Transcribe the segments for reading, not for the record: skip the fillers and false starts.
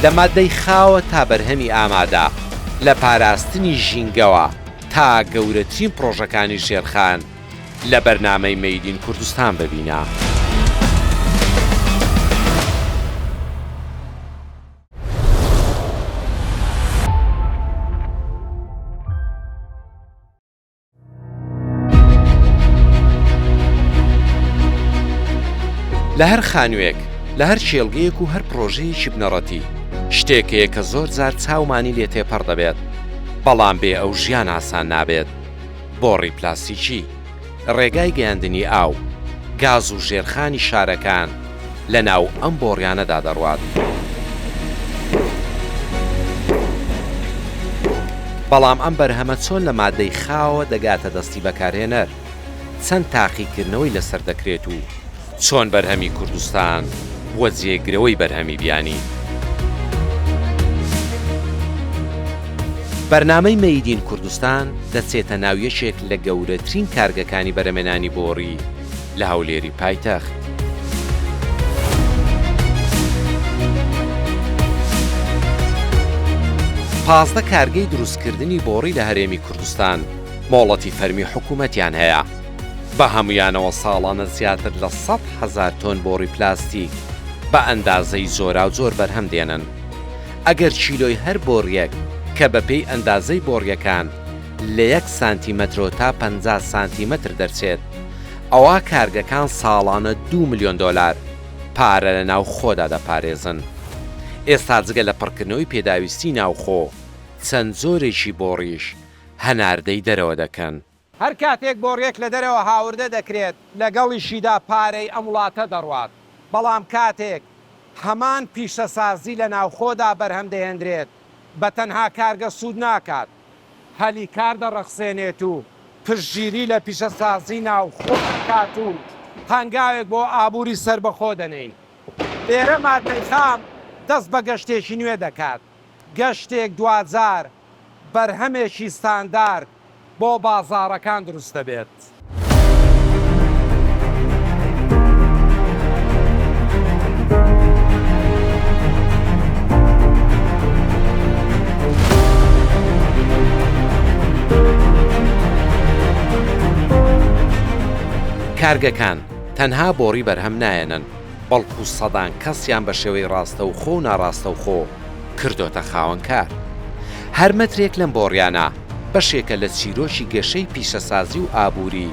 لە ماددەی خاوە تا بەرهەمی ئامادە، لە پاراستنی ژینگەوە تا گەورەترین پڕۆژەکانی ژێرخان لە بەرنامەی مەید ئین کوردستان ببینە. لە هەر خانووێک، لە هەر کێڵگەیەک و هەر پڕۆژەیەکی بنەڕەتی، شتێک هەیە کە زۆر جار چاومانی لێ تێپەڕ دەبێت، بەڵام بێ ئەو ژیان ئاسان نابێت، بۆڕی پلاستیکی، ڕێگای گەیاندنی ئاو، گاز و ژێرخانی شارەکان لە ناو ئەم بۆڕیانەدا دەڕوات. بەڵام ئەم بەرهەمە چۆن لە مادەی خاوەوە دەگاتە دەستی بەکارهێنەر؟ چەند تاقیکردنەوەی لەسەر دەکرێت و چۆن بەرهەمی کوردستان بووە جێگرەوەی بەرهەمی بیانی؟ بەرنامەی مەید ئین کوردستان دەچێتە ناو یەکێک لە گەورەترین کارگەکانی بەرەمێنانی بۆڕی لە هەولێری پایتەخت. 15 کارگەی دروستکردنی بۆڕی لە هەرێمی کوردستان مۆڵەتی فەرمی حکوومەتیان هەیە. بە هەموویانەوە ساڵانە زیاتر لە 100,000 تۆن بۆڕی پلاستیک بە ئەندازەی جۆراوجۆر بەرهەم دێنن. ئەگەر کیلۆی هەر بۆڕییەک کە بەپێی ئەندازەی بۆڕییەکان لە یەک سانتیمەترەوە تا 50 سانتیمەتر دەرچێت، ئەوا کارگەکان ساڵانە دوو ملیۆن دۆلار پارە لە ناوخۆدا دەپارێزن. ئێستا جگە لە پڕکردنەوەی پێداویستی ناوخۆ، چەند جۆرێکی بۆڕیش هەناردەی دەرەوە دەکەن. هەر کاتێک بۆڕیەک لە دەرەوە هاوردە دەکرێت، لەگەڵیشیدا پارەی ئەم وڵاتە دەڕوات، بەڵام کاتێک هەمان پیشەسازی لە ناوخۆدا بەرهەم دەهێندرێت، بە تەنها کارگە سوود ناکات، هەلی کار دەڕەخسێنێت و پشتگیری لە پیشەسازی ناوخۆ دەکات و هەنگاوێک بۆ ئابووری سەربەخۆ دەنێین. لێرە ماددەی خام دەست بە گەشتێکی نوێ دەکات، گەشتێک دواجار بەرهەمێکی ستاندارد بۆ بازاڕەکان دروست دەبێت. کارگەکان تەنها بۆڕی بەرهەم نایەنن، بەڵکو سەدان کەسیان بە شێوەی ڕاستەوخۆ و ناڕاستەوخۆ کردۆتە خاوەن کار. هەر مەترێک لەم بۆڕیانە بەشێکە لە چیرۆکی گەشەی پیشەسازی و ئابووری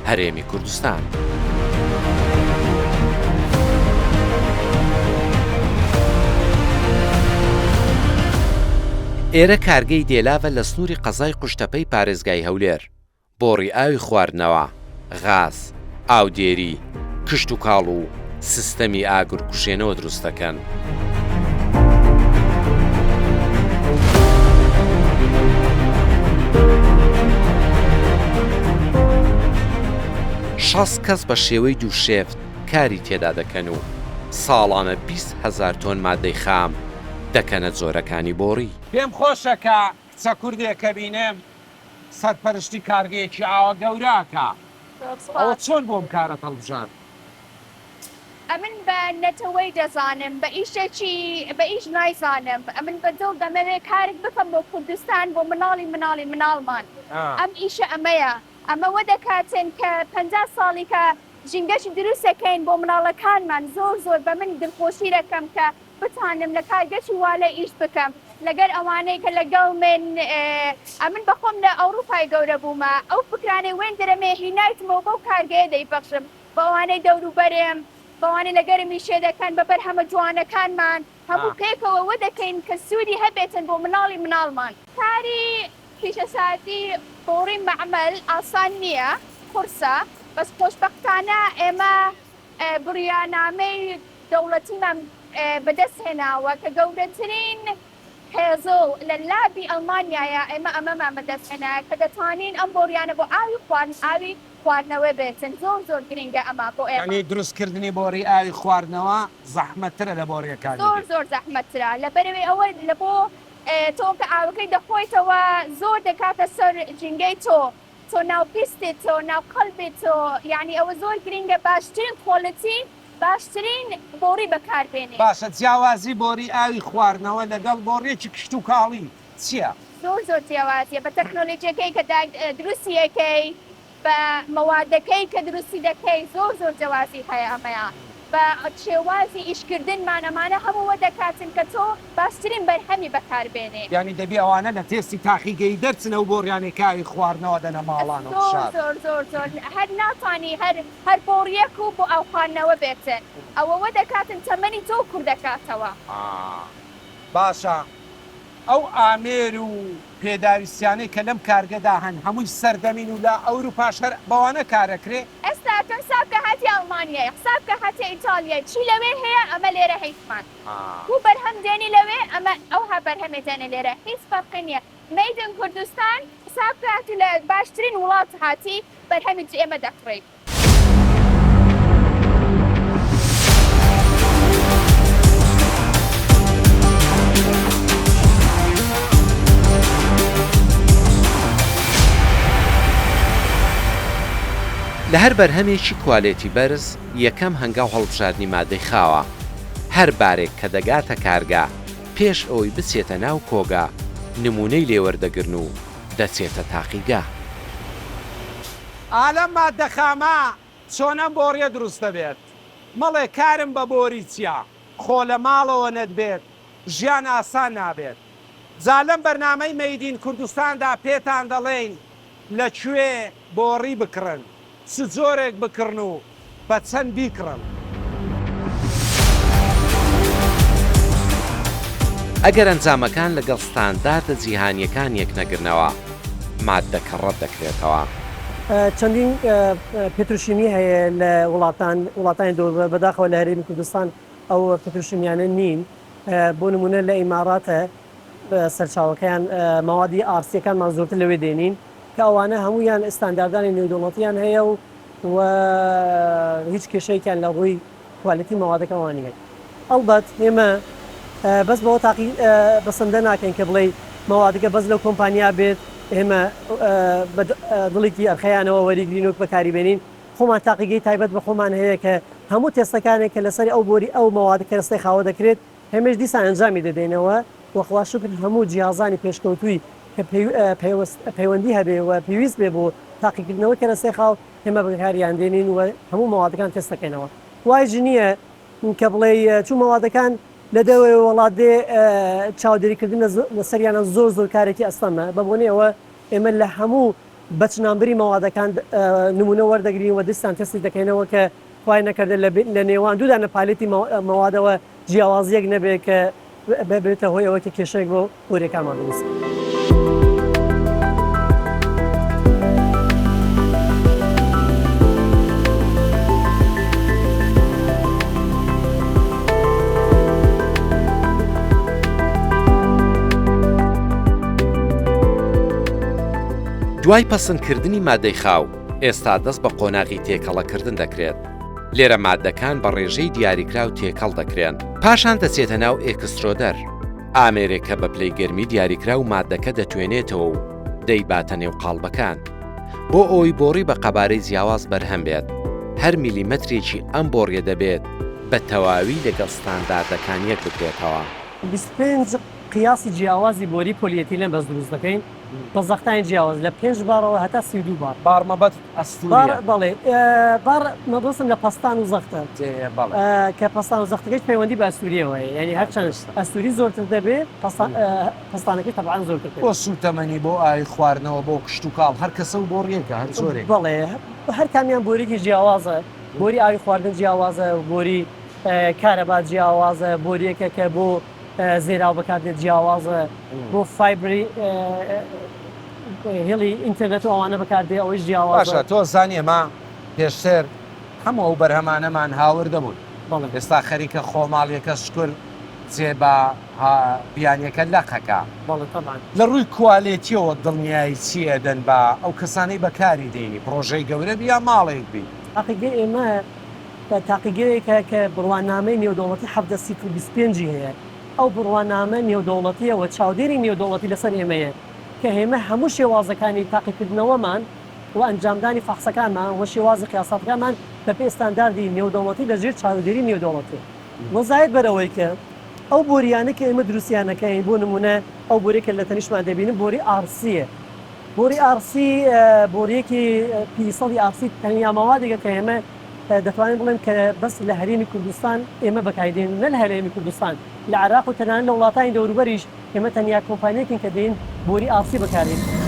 هەرێمی کوردستان. ئێرە کارگەی دێلاڤە لە سنووری قەزای قوشتەپەی پارێزگای هەولێر. بۆڕی ئاوی خواردنەوە، غاز، ئاودێری، کشتوکاڵ و سیستەمی ئاگرکوژێنەوە دروست دەکەن. 60 کەس بە شێوەی دوو شێفت کاری تێدا دەکەن و ساڵانە 20 هەزار تۆن مادەی خام دەکەنە جۆرەکانی بۆڕی. پێم خۆشە کە کچە کوردێک کە بینم سەرپەرشتی کارگەیەکی ئاوا گەورە ئەکا ئەوە چۆن بۆ ئەم کارەت هەڵبژارد؟ ئەمن بە نەتەوەی دەزانم بە ئیشێکی بە ئیش نایزانم ئەمن بە دڵ دەمەوێ کارێک بکەم بۆ کوردستان بۆ مناڵی مناڵی مناڵمان ئەم ئیشە ئەمەیە ئەمە وە دەکاتن کە 50 ساڵی کە ژینگەشی دروست دەکەین بۆ مناڵەکانمان زۆر زۆر بە من دلخۆشی دەکەم کە بتوانم لە کارگەکی والە ئیش بکەم لەگەر ئەوانەی کە لەگەڵ من ئەمن بەخۆم لە ئەوڕوپای گەورە بوومە ئەو فکرانەی وێن درەمێ هینایتمەوە بەو کارگەیە دەیبەخشم بەوانەی دەوروبەرم بەوانەی لەگەرم ئیشێ دەکەن بە بەرهەمە جوانەکانمان هەموو پێکەوە وە دەکەین کە سوودی هەبێتن بۆ مناڵی مناڵمان. کاری پیشەسازی بۆڕی مەعمەل ئاسان نییە قورسە بەس خۆشبەختانە ئێمە بڕیانامەی دەوڵەتیمان بەدەست هێناوە کە گەورەترین هێزڵ لە لابی ئەڵمانیایە، ئێمە ئەمەمان بەدەست هێنایە کە دەتوانین ئەم بۆڕیانە بۆ ئاوی خواردن ئاوی خواردنەوە بێتن، زۆر زۆر گرنگە ئەمە بۆ ئێمە. یانی دروستکردنی بۆڕی ئاوی خواردنەوە زەحمەتترە لە بۆڕیەکانی زۆر دی؟ زۆر زەحمەتترە لەبەرئەوەی ئەوە لە بۆ تۆ کە ئاوەکەی دەخۆیتەوە زۆر دەکاتە سەر ژینگەی تۆ تۆ ناو پیستی تۆ ناو قەلبی تۆ یانی ئەوە زۆر گرنگە باشترین quality. باشترین بۆڕی بەکار بێنێ. باشە جیاوازی بۆری ئاوی خواردنەوە لەگەڵ بۆڕیەکی کشتوکاڵی چیە؟ زۆر زۆر جیاوازیە بە تەکنۆلۆجیەکەی کە دروستی ئەکەی بە مەوادەکەی کە دروستی دەکەی زۆر زۆر جیاوازی هەیە ئەمەیان بە شێوازی ئیش کردنمان ئەمانە هەموو وە دەکاتن کە تۆ باشترین بەرهەمی بەکار بێنێ. یانی دەبی ئەوانە لە تێستی تاقیگەیی دەرچن ئەو بۆڕیانەی کە ئاوی خواردنەوە دەنە ماڵان و زۆر شار. زۆر زۆر زۆر هەر ناتوانی هەر هەر بۆڕیەک و بۆ ئاو خواردنەوە بێتن ئەوە وە دەکاتن تەمەنی تۆ کورت دەکاتەوە. ئا باشە ئەو ئامێر و پێداویستیانەی کە لەم کارگەدا هەن هەمووی سەردەمین و لە ئەوروپاش هەر بەوانە کارەکرێ؟ ئێستا تۆ حساب کە هاتیە ئەڵمانیای حساب کە هاتیە ئیتالیای چی لەوێ هەیە ئەمە لێرە هەیتمان کو بەرهەم دێنی لەوێ ئەمە ئەوها بەرهەمێ دێنێ لێرە هیچ فەرقی نیە made in کوردستان حساب کە هاتی لە باشترین وڵات هاتی بەرهەمی ئێمە دەکڕی. لە هەر بەرهەمێکی کوالێتی بەرز یەکەم هەنگاو هەڵبژاردنی مادەی خاوە، هەر بارێک کە دەگاتە کارگە پێش ئەوەی بچێتە ناو کۆگا نموونەی لێ وەردەگرن و دەچێتە تاقیگە. ئا لەم ماددە خامە چۆن ئەم بۆڕیە دروست دەبێت؟ مەڵێ کارم بە بۆری چیە؟ خۆ لە ماڵەوە نەتبێت ژیان ئاسان نابێت. جا لەم بەرنامەی Made in کوردستاندا پێتان دەڵێین لە کوێ بۆڕی بکڕن، چ جۆرێک بکڕن و بە چەند بیکڕن. ئەگەر ئەنجامەکان لەگەڵ ستانداردە جیهانییەکان یەکنەگرنەوە، ماددەکە ڕەتدەکرێتەوە. چەندین پتروشیمی هەیە لە وڵاتان وڵاتانی دەوروبەر، بەداخەوە لە هەرێمی کوردستان ئەو پتروشیمیانە نین، بۆ نموونە لە ئیماراتە سەرچاوەکەیان مەوادی ئارسیەکانمان زۆرتر لەوێ دێنین کە ئەوانە هەموویان ستانداردانی نێودەوڵەتیان هەیە و و هیچ کێشەیەکیان لە ڕووی quality مەوادەکەوە نییە. ئەڵبەت ئێمە بەس بەوە تاقی بەسەندە ناکەین کە بڵێی مەوادەکە بەس لەو کۆمپانیا بێت ئێمە بە دڵێکی ئەرخەیانەوە وەریگرین و بەکاری بێنین. خۆمان تاقیگەی تایبەت بە خۆمان هەیە کە هەموو تێستەکانێک کە لەسەر ئەو بۆری ئەو مەواد کەرەستەی خاوە دەکرێت ئێمەش دیسان ئەنجامی دەدەینەوە و خوا شوکر هەموو جیهازانی پێشکەوتووی کە پەیوەندی هەبێ و پێویست بێ بۆ تاقیکردنەوەی کەرەستەی خاو ئێمە بەکاریان دێنین و هەموو مەوادەکان تێست دەکەینەوە. وایش نییە کە بڵێی چون مەوادەکان لە دەرەوەی وەڵات دێ چاودێریکردن لەسەریانە زۆر زۆر کارێکی ئەستەمە بە بۆنەی ئەوە ئێمە لە هەموو batch number ی مەوادەکان نمونە وەردەگرین و دیسان تێستی دەکەینەوە کە خوای نەکردە لە نێوان دوو دانە pallet ی مەوادەوە جیاوازییەک نەبێت کە ببێتە هۆی ئەوەی کە کێشەیەک بۆ بۆریەکانمان دروست بکات. دوای پەسندکردنی مادەی خاو، ئێستا دەست بە قۆناغی تێکەڵەکردن دەکرێت. لێرە ماددەکان بە ڕێژەی دیاریکراو تێکەڵ دەکرێن، پاشان دەچێتە ناو extruder، ئامێرێک کە بە پلەی گەرمی دیاریکراو ماددەکە دەتوێنێتەوە و دەیباتە نێو قاڵبەکان. بۆ ئەوەی بۆڕی بە قەبارەی جیاواز بەرهەم بێت، هەر میلیمەترێکی ئەم بۆڕیە دەبێت بە تەواوی لەگەڵ ستانداردەکان یەک بگرێتەوە. 25 قیاسی جیاوازی بۆری پۆلیئێتیلێن بەس دروست دەکەین بە زەختانی جیاواز لە پێنج باڕەوە هەتا 32 بار. بار مەبەست ئەستووریە. بار بەڵێ بار مەبەستم لە پەستان و زەختە بەڵێ. کە پەستان و زەختەکەیش پەیوەندی بە ئەستووریەوە هەیە یانی هەرچەند ئەستووری زۆرتر دەبێ پەستان پەستانەکەی تەبعەن زۆرتر بۆ سووتەمەنی بۆ ئاوی خواردنەوە بۆ کشتوکاڵ هەر کەسە و بۆڕیەکە هەر جۆرێک. بەڵێ هەر کامیان بۆریکی جیاوازە بۆری ئاوی خواردن جیاوازە بۆری کارەبا جیاوازە بۆریەکە کە بۆ زێراو بەکاردێت جیاوازە بۆ fiber ی هێڵی ئینتەرنێت و ئەوانە بەکاردێ ئەوەیش جیاوازە. باشە تۆ زانی ئێمە پێشتر هەموو ئەو بەرهەمانەمان هاوردە بوون بەڵێ. ئێستا خەریکە خۆماڵیەکە شکر جێ بە بیانیەکە لەقەکە. بەڵێ تەبعەن. لە ڕووی کوالێتیەوە دڵنیایی چی ئەدەن بە ئەو کەسانەی بەکاری دێنی پڕۆژەی گەورە بی یا ماڵێک بی؟ تاقیگەی ئێمە تاقیگەیەکە کە بڕوانامەی نێودەوڵەتی 17 سیفر 25 ی هەیە، ئەو بڕوانامە نێودەوڵەتیە و چاودێری نێودەوڵەتی لەسەر ئێمەیە کە ئێمە هەموو شێوازەکانی تاقیکردنەوەمان و ئەنجامدانی فەحسەکانمان و شێوازی قیاساتەکانمان بەپێی ستانداردی نێودەوڵەتی لە ژێر چاودێری نێودەوڵەتی و زاید بەر ئەوەی کە ئەو بۆریانە کە ئێمە دروستیان ئەکەین بۆ نموونە ئەو بۆریە کە لە تەنیشتمان دەبینن بۆری ئاڕسیە بۆری ئاڕسی بۆریەکی پی سەدی ئاڕسی تەنیا مەوادێکە کە ئێمە دەتوانین بڵێن کە بەس لە هەرێمی کوردستان ئێمە بەکاری دێنین نە لە هەرێمی کوردستان لە عێراق و تەنانەت لە وڵاتانی دەوروبەریش ئێمە تەنیا کۆمپانیەکین کە دێین بۆری ئاڕسی بەکاردێنین.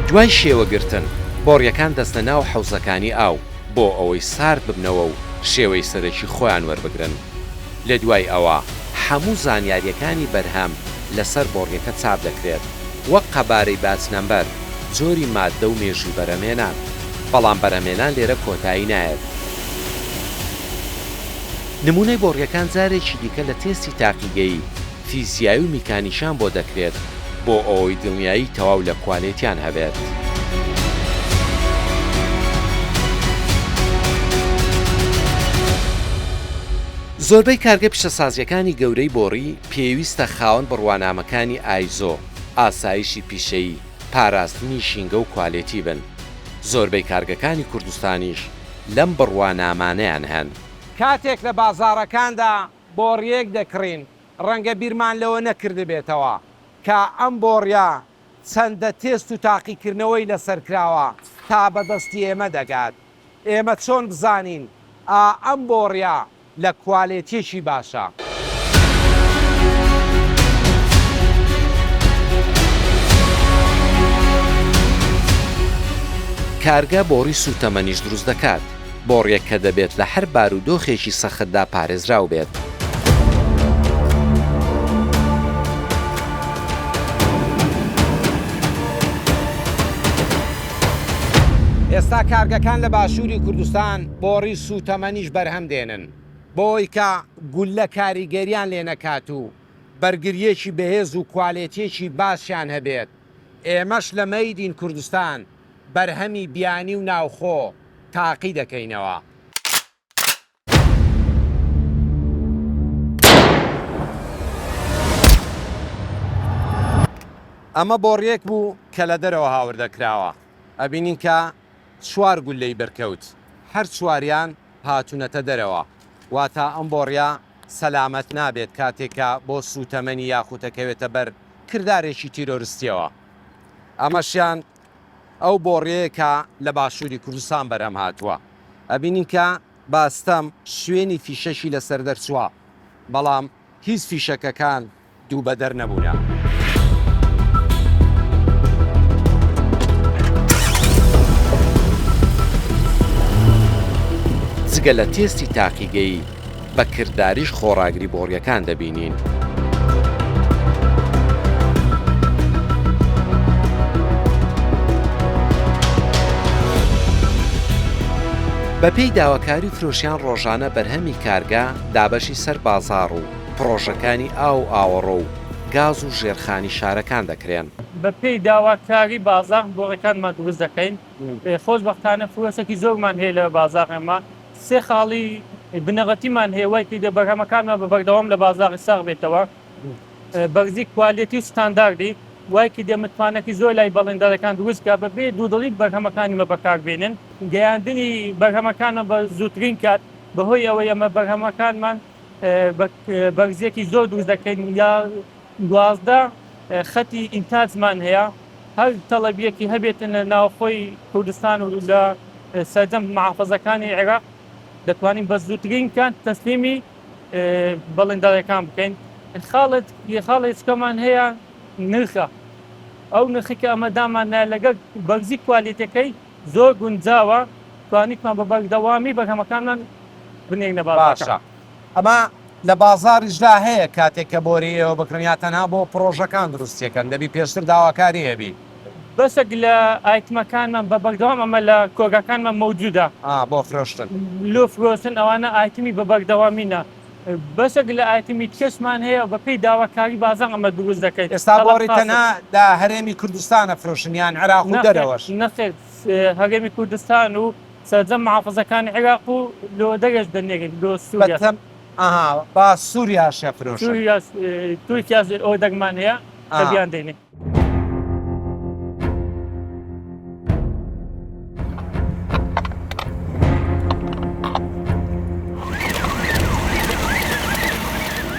دوای شێوەگرتن، بۆڕییەکان دەچنە ناو حەوزەکانی ئاو بۆ ئەوەی سارد ببنەوە و شێوەی سەرەکی خۆیان وەربگرن. لە دوای ئەوە هەموو زانیارییەکانی بەرهەم لەسەر بۆڕییەکە چاپ دەکرێت، وەک قەبارەی batch number، جۆری ماددە و مێژووی بەرهەمهێنان. بەڵام بەرهەمهێنان لێرە کۆتایی نایەت. نموونەی بۆڕییەکان جارێکی دیکە لە تێستی تاقیگەیی، فیزیایی و میکانیکیان بۆ دەکرێت بۆ ئەوەی دڵنیایی تەواو لە کوالێتیان هەبێت. زۆربەی کارگە پیشەسازییەکانی گەورەی بۆڕی پێویستە خاوەن بڕوانامەکانی ئایزۆ، ئاسایشی پیشەیی، پاراستنی ژینگە و کوالێتی بن. زۆربەی کارگەکانی کوردستانیش لەم بڕوانامانەیان هەن. کاتێک لە بازاڕەکاندا بۆڕییەک دەکڕین، ڕەنگە بیرمان لەوە نەکردبێتەوە کە ئەم بۆڕییە چەندە تێست و تاقیکردنەوەی لەسەر کراوە تا بە دەستی ئێمە دەگات. ئێمە چۆن بزانین ئا ئەم بۆڕییە لە کوالێتییەکی باشە؟ کارگە بۆڕی سووتەمەنیش دروست دەکات. بۆڕیەک کە دەبێت لە هەر بارودۆخێکی سەختدا پارێزراو بێت. ئێستا کارگەکان لە باشووری کوردستان بۆڕی سووتەمەنیش بەرهەم دێنن بۆی کە گوللە کاریگەریان لێ نەکات و بەرگرییەکی بەهێز و کوالێتییەکی باشیان هەبێت، ئێمەش لە مەید ئین کوردستان بەرهەمی بیانی و ناوخۆ تاقی دەکەینەوە. ئەمە بۆڕیەک بوو کە لە دەرەوە هاوردە کراوە، ئەبینین کە چوار گوللەی بەرکەوت، هەر چواریان هاتوونەتە دەرەوە، واتە ئەم بۆڕیە سەلامەت نابێت کاتێک کە بۆ سووتەمەنی یاخود ئەکەوێتە بەر کردارێکی تیرۆرستیەوە. ئەمەشیان ئەو بۆڕیەیە کە لە باشووری کوردستان بەرهەم هاتووە. ئەبینین کە باستەم شوێنی فیشەکی لەسەر دەرچووە، بەڵام هیچ فیشەکەکان دووبەدەر نەبوونە. جگە لە تێستی تاقیگەیی، بە کرداریش خۆڕاگری بۆڕیەکان دەبینین. بەپێی داواکاری فرۆشیان ڕۆژانە بەرهەمی کارگە دابەشی سەر بازاڕ و پڕۆژەکانی ئاو و ئاوەڕۆ و گاز و ژێرخانی شارەکان دەکرێن. بەپێی داواکاری بازاڕ بۆڕەکانمان دروست دەکەین، خۆشبەختانە فرۆشێکی زۆرمان هەیە لە بازاڕ، ئێمە سێ خاڵی بنەڕەتیمان هەیە وای کردووە بەرهەمەکانمان بە بەردەوام لە بازاڕی ساغ بێتەوە، بەرزی کوالێتی و ستانداردی وای کردیە متمانەکی زۆر لای بەڵێندەرەکان دروست بکات بە بێ دوودڵی بەرهەمەکانی مە بەکار بێنن. گەیاندنی بەرهەمەکانمان بە زووترین کات بەهۆی ئەوەی ئەمە بەرهەمەکانمان بە بەرزیەکی زۆر دروست دەکەین یا 12 خەتی ئینتاجمان هەیە هەر تەڵەبیەکی هەبێتن لە ناوخۆی کوردستان و لە سەرجەم محافەزەکانی عێراق دەتوانین بە زووترین کات تەسلیمی بەڵێندەرەکان بکەین. خاڵێک خاڵێکمان هەیە نرخە ئەو نرخی کە ئەمە دامان نایە لەگەڵ بەرزی کوالێتەکەی زۆر گونجاوە توانیتمان بە بەردەوامی بەرهەمەکانمان بنێرینە بازاڕەکان. باشە ئەمە لە بازاڕیشدا هەیە کاتێک کە بۆری ئێوە بکڕن یا تەنها بۆ پڕۆژەکان دروستیەکەن دەبی پێشتر داواکاری هەبی؟ بەشێک لە ئایتمەکانمان بە بەردەوام ئەمە لە کۆگاکانمان مەوجودە. ئا بۆ فرۆشتن. لۆ فرۆشتن ئەوانە ئایتمی بە بەردەوامینە. بەشێک لە ئایتمی تکەشمان هەیە بە پێی داواکاری بازاڕ ئەمە دروست دەکەین. ئێستا بۆری تەنها لە هەرێمی کوردستان ئەفرۆشن یان عێراق و دەرەوەش؟ نەخێر هەرێمی کوردستان و. سەرجەم محافزەکانی عێراق و لۆ دەرێش دەنێرین لۆ سووریا. بەتەم ئەها با سووریاش ئەفرۆشن. سووریا تورکیاش ئۆردەرمان هەیە کە بیان دەینێ.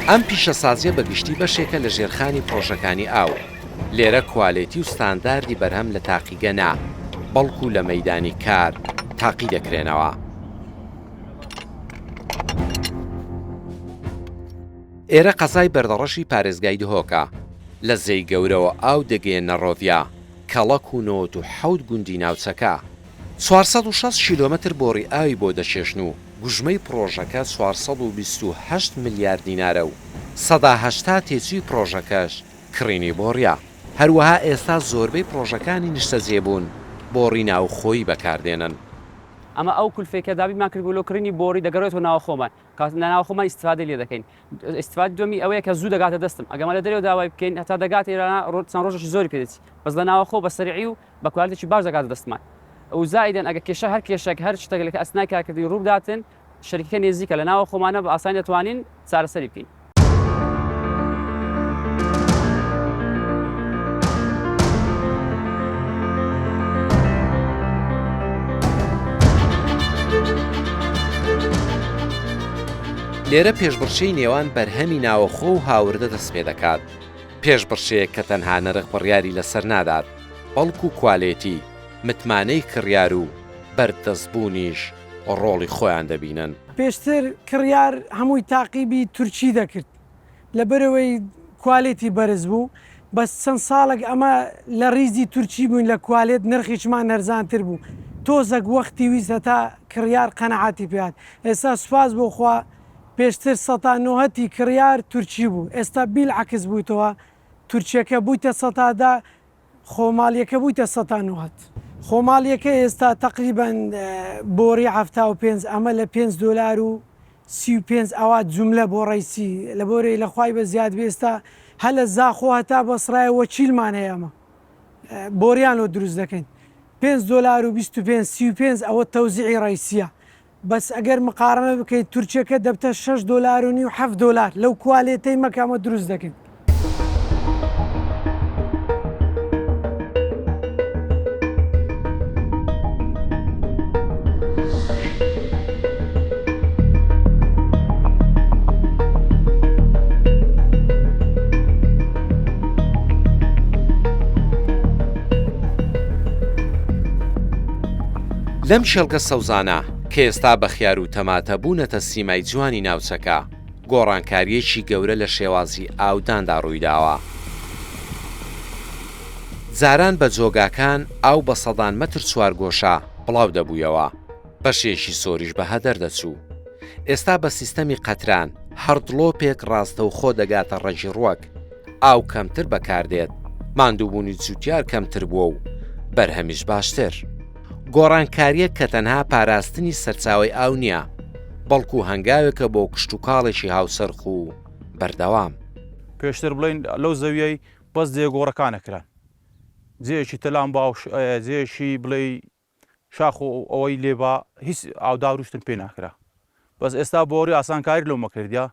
ئەم پیشەسازیە بە گشتی بەشێکە لە ژێرخانی پڕۆژەکانی ئاو. لێرە کوالێتی و ستانداردی بەرهەم لە تاقیگە نا، بەڵکو لە مەیدانی کار تاقی دەکرێنەوە. ئێرە قەزای بەردەڕەشی پارێزگای دهۆکە، لە زێی گەورەوە ئاو دەگەیەننە ڕۆڤیا، کەڵەک و 97 گوندی ناوچەکە. 460 کیلۆمەتر بۆڕی ئاوی بۆ دەکێشن و گوژمەی پڕۆژەکە 428 ملیار دینارە و 80% تێچووی پڕۆژەکەش کڕینی بۆڕییە. هەروەها ئێستا زۆربەی پڕۆژەکانی نیشتەجێبوون بۆڕی ناوخۆیی بەکاردێنن. ئەمە ئەو کولفەی کە دابینمان کردبوو لۆ کڕینی بۆڕی دەگەڕێتەوە ناوخۆمان. کە لە ناوخۆ مان ئیستفادەی لێ دەکەین. ئیستفادەی دووەمی ئەوەیە کە زوو دەگاتە دەستم. ئەگەر مە لە دەرەوە داوای بکەین هەتا دەگاتە ئێران چەند ڕۆژێکی زۆری پێ دەچی. بەس لە ناوەخۆ بە سەریعی و بە کوالێتێکی باش دەگاتە دەستمان. و زائیدەن ئەگەر کێشە هەر کێشەک هەر شتێک لە ئەسنای کارکردنی ڕوو بداتن شەریکەکە نێزیکە لە ناوەخۆمانە بە ئاسانی دەتوانین چارەسەری بکەین. لێرە پێشبڕکێی نێوان بەرهەمی ناوەخۆ و هاوردە دەستپێدەکات، پێشبڕکێیەک کە تەنها نرخ بڕیاری لەسەر نادات، بەڵکو کوالێتی، متمانەی کڕیار و بەردەستبوونیش ڕۆڵی خۆیان دەبینن. پێشتر کڕیار هەمووی تاقیبی تورکی دەکرد لەبەرئەوەی کوالێتی بەرز بوو بەس چەند ساڵێک ئەمە لە ڕیزی تورکی بووین لە کوالێت نرخیشمان هەرزانتر بوو تۆزەک وەختی ویست هەتا کڕیار قەناعەتی پێ هات ئێستا سوپاس بۆ خوا پێشتر سەتا نۆهەتی کڕیار تورکی بوو ئێستا بیل عەکس بوویتەوە تورکیەکە بوویتە سەتا دە خۆماڵیەکە بوویتە سەتا نۆهەت. خۆماڵیەکە ئێستا تەقریبەن بۆڕی 75 ئەمە لە پێنج دۆلار و 35 ئەوا جوملە بۆ ڕەیسی لە بۆرەی لە خوای بە زیاد بێ ئێستا هە لە زاخۆ هەتا بەسڕایە وەکیلمان هەیە ئەمە بۆریان لۆ دروست دەکەین پێنج دۆلار و 25 35 ئەوە تەوزیعی ڕەیسیە بەس ئەگەر مقارەنە بکەیت تورکیەکە دەبتە شەش دۆلار و نیو حەفت دۆلار لەو کوالێتەی مەکە ئەمە دروست دەکەین. لەم کێڵگە سەوزانە کە ئێستا بە خیار و تەماتە بوونەتە سیمای جوانی ناوچەکە، گۆڕانکارییەکی گەورە لە شێوازی ئاوداندا ڕوویداوە. جاران بە جۆگاکان ئاو بە سەدان مەتر چوارگۆشە بڵاو دەبوویەوە، بەشێکی زۆریش بە هەدەر دەچوو. ئێستا بە سیستەمی قەتران، هەر دڵۆپێک ڕاستەوخۆ دەگاتە ڕەگی ڕوەک، ئاو کەمتر بەکاردێت، ماندووبوونی جووتیار کەمتر بووە و بەرهەمیش باشتر. گۆڕانکارییەک کە تەنها پاراستنی سەرچاوەی ئاو نییە، بەڵکو هەنگاوێکە بۆ کشتوکاڵێکی هاوچەرخ و بەردەوام. پێشتر بڵێین لەو زەویەی بەس جێگۆڕەکان ئەکران جێیەکی تەلان با و جێیەکی بڵێی شاخ و ئەوەی لێ با هیچ ئاوداروشتن پێ ناکرا بەس ئێستا بۆری ئاسانکاری لۆ مەکردیا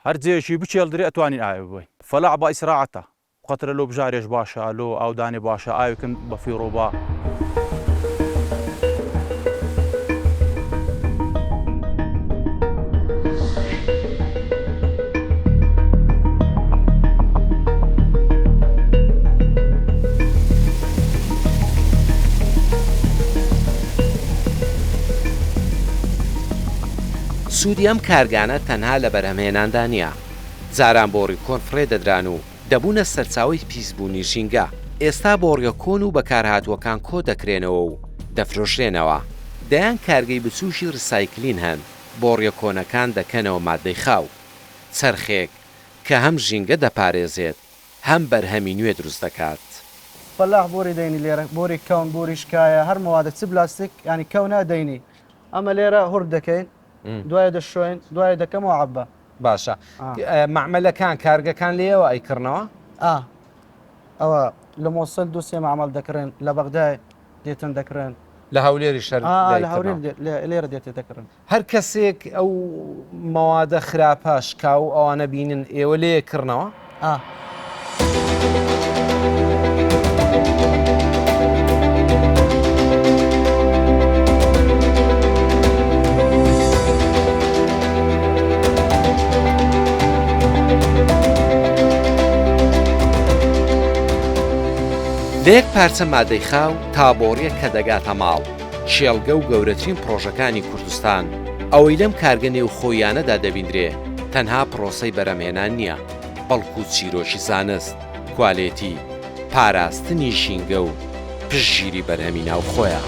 هەر جێیەکی بکێڵدرێ ئەتوانین ئاوێ ببەین فەلاح بە ئیسراعەتە قەترە لۆ بژارێش باشە لۆ ئاودانێ باشە ئاوێکن بە فیڕۆ با. سوودی ئەم کارگانە تەنها لە بەرهەمهێناندا نییە، جاران بۆڕی کۆن فڕێ دەدران و دەبوونە سەرچاوەی پیسبوونی ژینگە، ئێستا بۆڕیە کۆن و بەکارهاتووەکان کۆدەکرێنەوە و دەفرۆشرێنەوە. دەیان کارگەی بچووکی ڕیسایکلین هەن بۆڕیە کۆنەکان دەکەنەوە ماددەی خاو. چەرخێک کە هەم ژینگە دەپارێزێت، هەم بەرهەمی نوێ دروست دەکات. فەلاح بۆری دەینی لێرە بۆری کەون بۆری شکایە هەر مەوادێک چ بلاستیک یانی کەونە دەینی ئەمە لێرە هورد دەکەین دوایە دەشۆین دوایە دەکەمەوە عەبە. باشە مەعمەلەکان کارگەکان لێیەوە ئەیکڕنەوە؟ ئا ئەوە لە مۆسل دوو سێ مەعمەل دەکڕێن لە بەغدای دێتن دەکڕێن. لە هەولێریش هەر ئا لە هەولێر لێرە دێتێ دەکڕن. هەر کەسێک ئەو مەوادە خراپە شکاو و ئەوانە بینن ئێوە لێ کڕنەوە؟ ئا. لە یەک پارچە مادەی خاو تا بۆڕیەک کە دەگاتە ماڵ، کێڵگە و گەورەترین پڕۆژەکانی کوردستان، ئەوەی لەم کارگە نێوخۆییانەدا دەبیندرێ تەنها پڕۆسەی بەرهەمهێنان نییە، بەڵکو چیرۆکی زانست، کوالێتی، پاراستنی ژینگە و پشتگیری بەرهەمی ناوخۆیە.